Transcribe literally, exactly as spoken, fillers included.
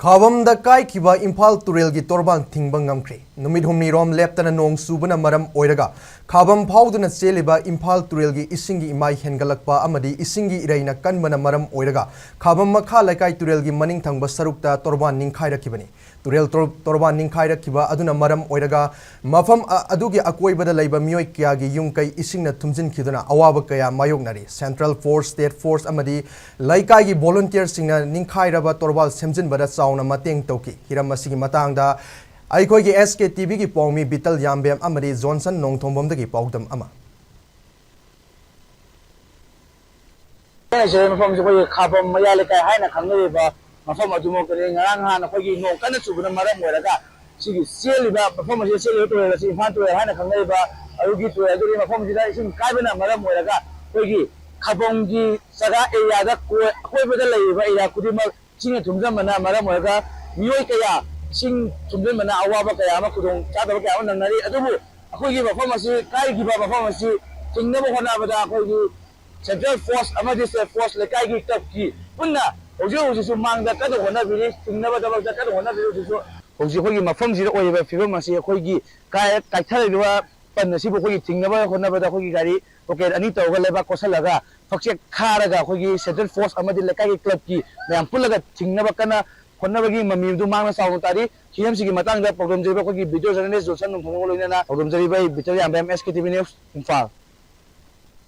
ꯈꯥꯕꯝꯗ ꯀꯥꯏꯈꯤꯕ ꯏꯝꯐꯥꯜ ꯇꯨꯔꯦꯜꯒꯤ ꯇꯣꯔꯕꯥꯟ ꯊꯤꯡꯕ ꯉꯝꯈ꯭ꯔꯦ꯫ ꯅꯨꯃꯤꯠ ꯍꯨꯝꯅꯤꯔꯣꯝ ꯂꯦꯞꯇꯅ ꯅꯣꯡ ꯆꯨꯕꯅ ꯃꯔꯝ ꯑꯣꯏꯔꯒ ꯈꯥꯕꯝ ꯐꯥꯎꯗꯨꯅ ꯆꯦꯜꯂꯤꯕ ꯏꯝꯐꯥꯜ ꯇꯨꯔꯦꯜꯒꯤ ꯏꯁꯤꯡꯒꯤ ꯏꯃꯥꯏ ꯍꯦꯟꯒꯠꯂꯛꯄ ꯑꯃꯗꯤ ꯏꯁꯤꯡꯒꯤ ꯏꯔꯩꯅ ꯀꯟꯕꯅ ꯃꯔꯝ ꯑꯣꯏꯔꯒ ꯈꯥꯕꯝ ꯃꯈꯥ ꯂꯩꯀꯥꯏ ꯇꯨꯔꯦꯜꯒꯤ ꯃꯅꯤꯡ ꯊꯪꯕ ꯁꯔꯨꯛꯇ ꯇꯣꯔꯕꯥꯟ ꯅꯤꯡꯈꯥꯏꯔꯛꯈꯤꯕꯅꯤ꯫ ꯇꯨꯔꯦꯜ ꯇꯣꯔ-, ꯇꯣꯔꯕꯥꯟ ꯅꯤꯡꯈꯥꯏꯔꯛꯈꯤꯕ ꯑꯗꯨꯅ ꯃꯔꯝ ꯑꯣꯏꯔꯒ ꯃꯐꯝ ꯑ-, ꯑꯗꯨꯒꯤ ꯑꯀꯣꯏꯕꯗ ꯂꯩꯕ ꯃꯤꯑꯣꯏ ꯀꯌꯥꯒꯤ ꯌꯨꯝ ꯀꯩ ꯏꯁꯤꯡꯅ ꯊꯨꯝꯖꯤꯟꯈꯤꯗꯨꯅ ꯑꯋꯥꯕ ꯀꯌꯥ ꯃꯥꯌꯣꯛꯅꯔꯤ꯫ Central Force, State Force ꯑꯃꯗꯤ ꯂꯩꯀꯥꯏꯒꯤ volunteerꯁꯤꯡꯅ ꯅꯤꯡꯈꯥꯏꯔꯕ ꯇꯣꯔꯕꯥꯟ ꯁꯦꯝꯖꯤꯟꯕꯗ ꯆꯥꯎꯅ ꯃꯇꯦꯡ ꯇꯧꯈꯤ꯫ ꯍꯤꯔꯝ ꯑꯁꯤꯒꯤ ꯃꯇꯥꯡꯗ ꯑꯩꯈꯣꯏꯒꯤ SKTVꯒꯤ ꯄꯥꯎꯃꯤ ꯕꯤꯇꯜ ꯌꯥꯝꯕꯦꯝ ꯑꯃꯗꯤ ꯖꯣꯟꯁꯟ ꯅꯣꯡꯊꯣꯝꯕꯝꯗꯒꯤ ꯄꯥꯎꯗꯝ ꯑꯃ꯫ ꯑꯩꯅ ꯆꯠꯂꯤꯕ ꯃꯐꯝꯁꯤ ꯑꯩꯈꯣꯏꯒꯤ ꯈꯥꯕꯝ ꯃꯌꯥꯏ ꯂꯩꯀꯥꯏ ꯍꯥꯏꯅ ꯈꯪꯅꯔꯤꯕ ꯃꯐꯝ ꯑꯗꯨꯃꯛꯇꯅꯤ꯫ ꯉꯔꯥꯡ ꯅꯍꯥꯟ ꯑꯩꯈꯣꯏꯒꯤ ꯅꯣꯡ ꯀꯟꯅ ꯆꯨꯕꯅ ꯃꯔꯝ ꯑꯣꯏꯔꯒ ꯁꯤꯒꯤ ꯆꯦꯜꯂꯤꯕ, ꯃꯐꯝ ꯑꯁꯤꯗ ꯆꯦꯜꯂꯤꯕ ꯇꯨꯔꯦꯜ ꯑꯁꯤ ꯏꯝꯐꯥꯜ ꯇꯨꯔꯦꯜ ꯍꯥꯏꯅ ꯈꯪꯅꯔꯤꯕ ꯑꯗꯨꯒꯤ ꯇꯨꯔꯦꯜ ꯑꯗꯨꯒꯤ ꯃꯐꯝꯁꯤꯗ ꯏꯁꯤꯡ ꯀꯥꯏꯕꯅ ꯃꯔꯝ ꯑꯣꯏꯔꯒ ꯑꯩꯈꯣꯏꯒꯤ ꯈꯥꯕꯝꯒꯤ ꯖꯒꯥ areaꯗ ꯀꯣꯏ-, ꯑꯀꯣꯏꯕꯗ ꯂꯩꯔꯤꯕ area ꯈꯨꯗꯤꯡꯃꯛ ꯏꯁꯤꯡꯅ ꯊꯨꯝꯖꯤꯟꯕꯅ ꯃꯔꯝ ꯑꯣꯏꯔꯒ ꯃꯤꯑꯣꯏ ꯀꯌꯥ ꯏꯁꯤꯡ ꯊꯨꯝꯖꯤꯟꯕꯅ ꯑꯋꯥꯕ ꯀꯌꯥ ꯑꯃ, ꯈꯨꯗꯣꯡ ꯆꯥꯗꯕ ꯀꯌꯥ ꯑꯃ ꯅꯪꯅꯔꯤ꯫ ꯑꯗꯨꯕꯨ ꯑꯩꯈꯣꯏꯒꯤ ꯃꯐꯝ ꯑꯁꯤ, ꯀꯥꯏꯈꯤꯕ ꯃꯐꯝ ꯑꯁꯤ ꯊꯤꯡꯅꯕ ꯍꯣꯠꯅꯕꯗ ꯑꯩꯈꯣꯏꯒꯤ Central Force ꯑꯃꯗꯤ State Force ꯂꯩꯀꯥꯏꯒꯤ clubꯀꯤ ꯄꯨꯟꯅ ꯍꯧꯖꯤꯛ ꯍꯧꯖꯤꯛꯁꯨ ꯃꯥꯡꯗ ꯀꯟꯅ ꯍꯣꯠꯅꯕꯤꯔꯤ, ꯊꯤꯡꯅꯕꯗꯃꯛꯇ ꯀꯟꯅ ꯍꯣꯠꯅꯕꯤꯔꯤ꯫ ꯍꯧꯖꯤꯛꯁꯨ ꯍꯧꯖꯤꯛ ꯑꯩꯈꯣꯏꯒꯤ ꯃꯐꯝꯁꯤꯗ ꯑꯣꯏꯔꯤꯕ ꯐꯤꯕꯝ ꯑꯁꯤ ꯑꯩꯈꯣꯏꯒꯤ ꯀꯥꯏ-, ꯀꯥꯏꯊꯔꯛꯂꯤꯕ ꯄꯟ ꯑꯁꯤꯕꯨ ꯑꯩꯈꯣꯏꯒꯤ ꯊꯤꯡꯅꯕ ꯍꯣꯠꯅꯕꯗ ꯑꯩꯈꯣꯏꯒꯤ ꯒꯥꯔꯤ rocket ꯑꯅꯤ ꯇꯧꯔꯒ ꯂꯩꯕꯥꯛ ꯀꯣꯠꯁꯤꯜꯂꯒ ꯐꯛꯆꯦꯛ ꯈꯥꯔꯒ ꯑꯩꯈꯣꯏꯒꯤ Central Force ꯑꯃꯗꯤ ꯂꯩꯀꯥꯏꯒꯤ clubꯀꯤ ꯃꯌꯥꯝ ꯄꯨꯜꯂꯒ ꯊꯤꯡꯅꯕ ꯀꯟꯅ ꯍꯣꯠꯅꯕꯒꯤ ꯃꯃꯤ ꯑꯗꯨ ꯃꯥꯡꯅ ꯆꯥꯎꯅ ꯇꯥꯔꯤ꯫ ꯍꯤꯔꯝꯁꯤꯒꯤ ꯃꯇꯥꯡꯗ ꯄꯥꯎꯗꯝꯖꯔꯤꯕ ꯑꯩꯈꯣꯏꯒꯤ video journalist ꯖꯣꯟꯁꯟ ꯅꯣꯡꯊꯣꯝꯕꯝꯒ ꯂꯣꯏꯅꯅ ꯄꯥꯎꯗꯝꯖꯔꯤꯕ ꯑꯩ ꯕꯤꯇꯜ ꯌꯥꯝꯕꯦꯝ, SKTV News, ꯏꯝꯐꯥꯜ꯫